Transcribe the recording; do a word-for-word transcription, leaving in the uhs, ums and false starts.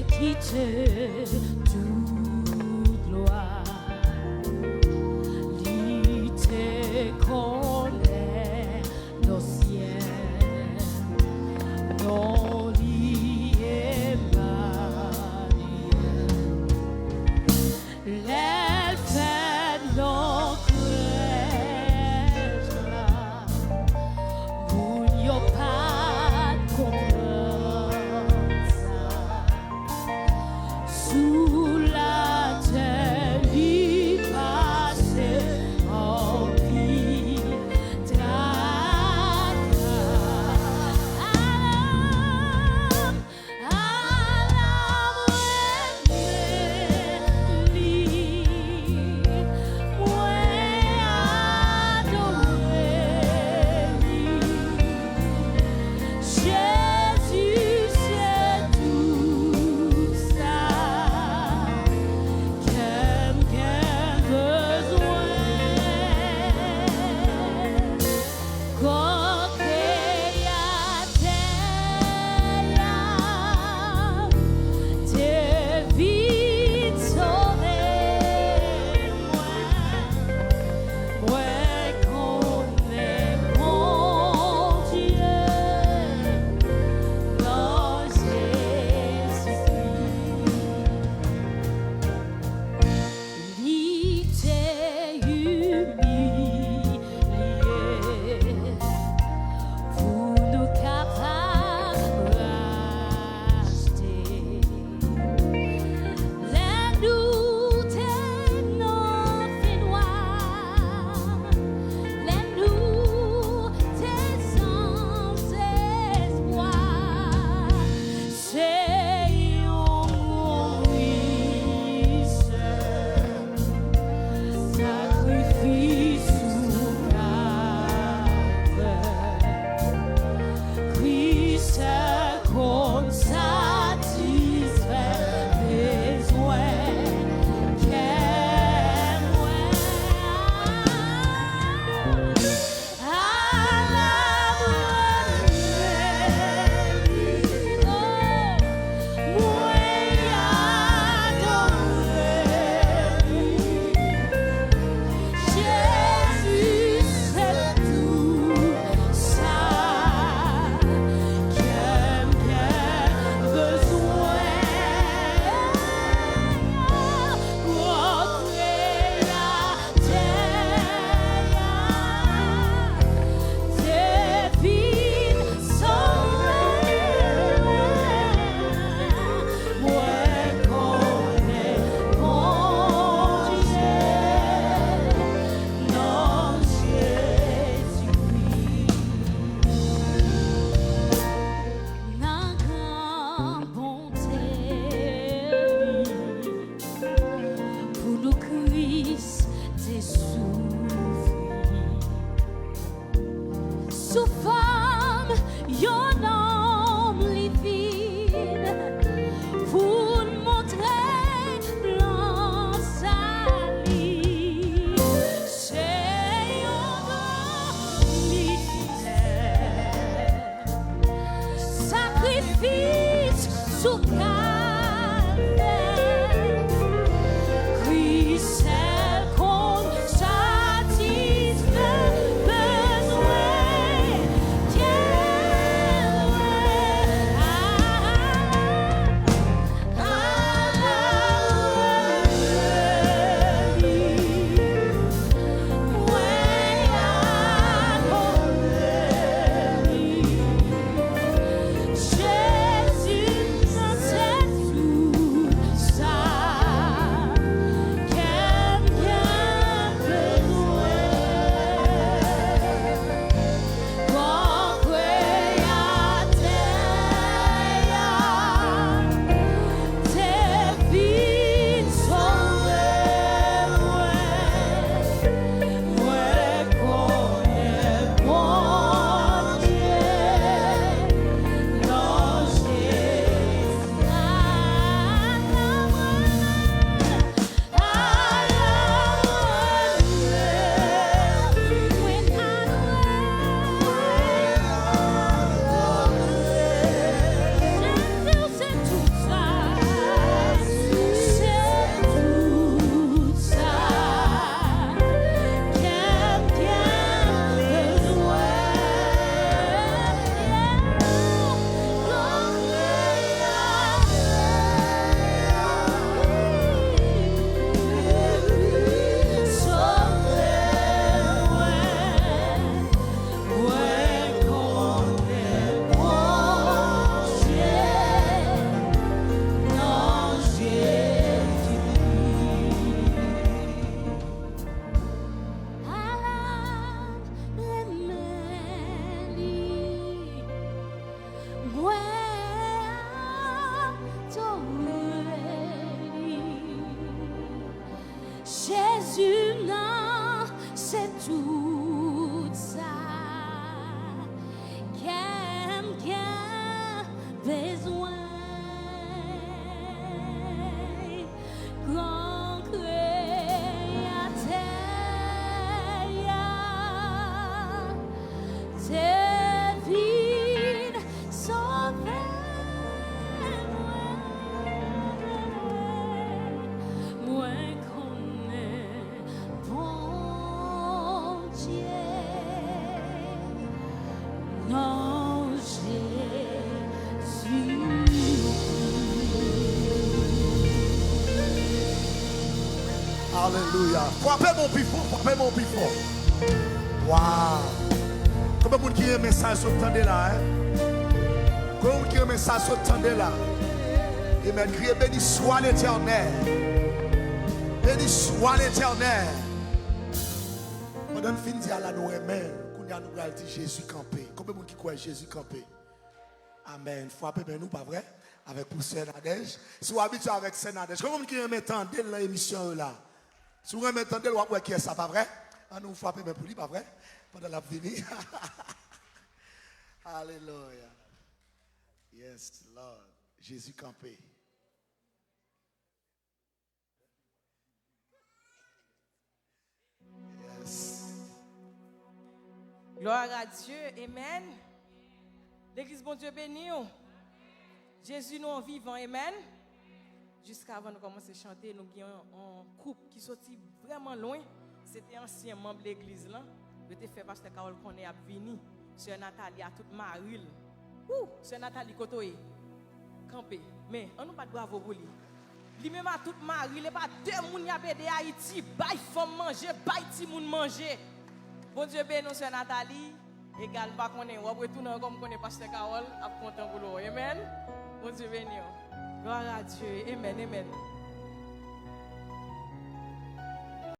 Ki te tout glwa, li te konnen nan syèl, non li Emaniyèl. Lè l fèt nan krèch la, moun yo pa t konprann sa. Sou latè li pase anpil traka. Ala, ala m renmen li, mwen adore li. Jezi se tout sa kè m gen bezwen. Kote atè a te vin sove mwen. Mwen konnen Bondye nan Jezikri. Li te imilye pou nou kapab rachte. Lè nou te nan fènwa, lè nou te san espwa, se yon gwo wi sèl sakrifis ou ka fè. Kris sèl konn satisfè bezwen kè mwen. Ala mwen li, o, mwen adore li. Jezi se tout sa kè m gen bezwen. Gwo kreyatè a te vin sove mwen. Mwen konnen Bondye nan Jezikri. Nan gran bonte li, pou nou Kris te soufri. Sou fòm yon nonm li vin pou n montre plan sali. Se yon don mistè. Sakrifis sou Kalvè. Kris sèl konn satisfè bezwen kè mwen. Ala mwen li, mwen adore li. Jezi, se Alelouya. Frape men w pi fò, frape men w pi fò. Waw. Konbyen moun ki renmen sa sot tande la, en? Konbyen moun ki renmen sa sot tande la? Amen. Kriye, béni soit l'Éternel. Béni soit l'Éternel. Pandan n fin di ala nou renmen, kounye a nou pral di Jezi kanpe. Konbyen moun ki kwè Jezi kanpe? Amen. Frape men nou, pa vre? Avèk pou sè Nadèj. Si w abitye avèk sè Nadèj, konbyen moun ki renmen tande l nan emisyon yo la? Si w renmen tande l, w ap wè kiyès sa, pa vre? An nou frape men pou li, pa vre? Pandan l ap vini. Alelouya. Yes, Lord. Jezi kanpe. Yes. Gloire à Dieu. Amen. Legliz, Bondye beni w. Jezi nou an vivan. Amen. Jiskavan nou kòmanse chante, nou gen yon, yon koup ki soti vrèman lwen. Se te ansyen manm legliz lan. Yo te fè pastè Carol konnen y ap vini. Sè Nathalie a tout mari l. Ou, sè Nathalie, kote w ye? Kanpe. Men, an nou bat bravo pou li. Li menm a tout mari l, e pa de moun y ap ede Ayiti. Bay fanm manje, bay timoun manje. Bondye beni w, sè Nathalie. Egal, m pa konnen, w ap retounen ankò, m konnen pastè Carol ap kontan pou l wè w. Amen. Bondye beni w. Gloire à Dieu. Amen, amen.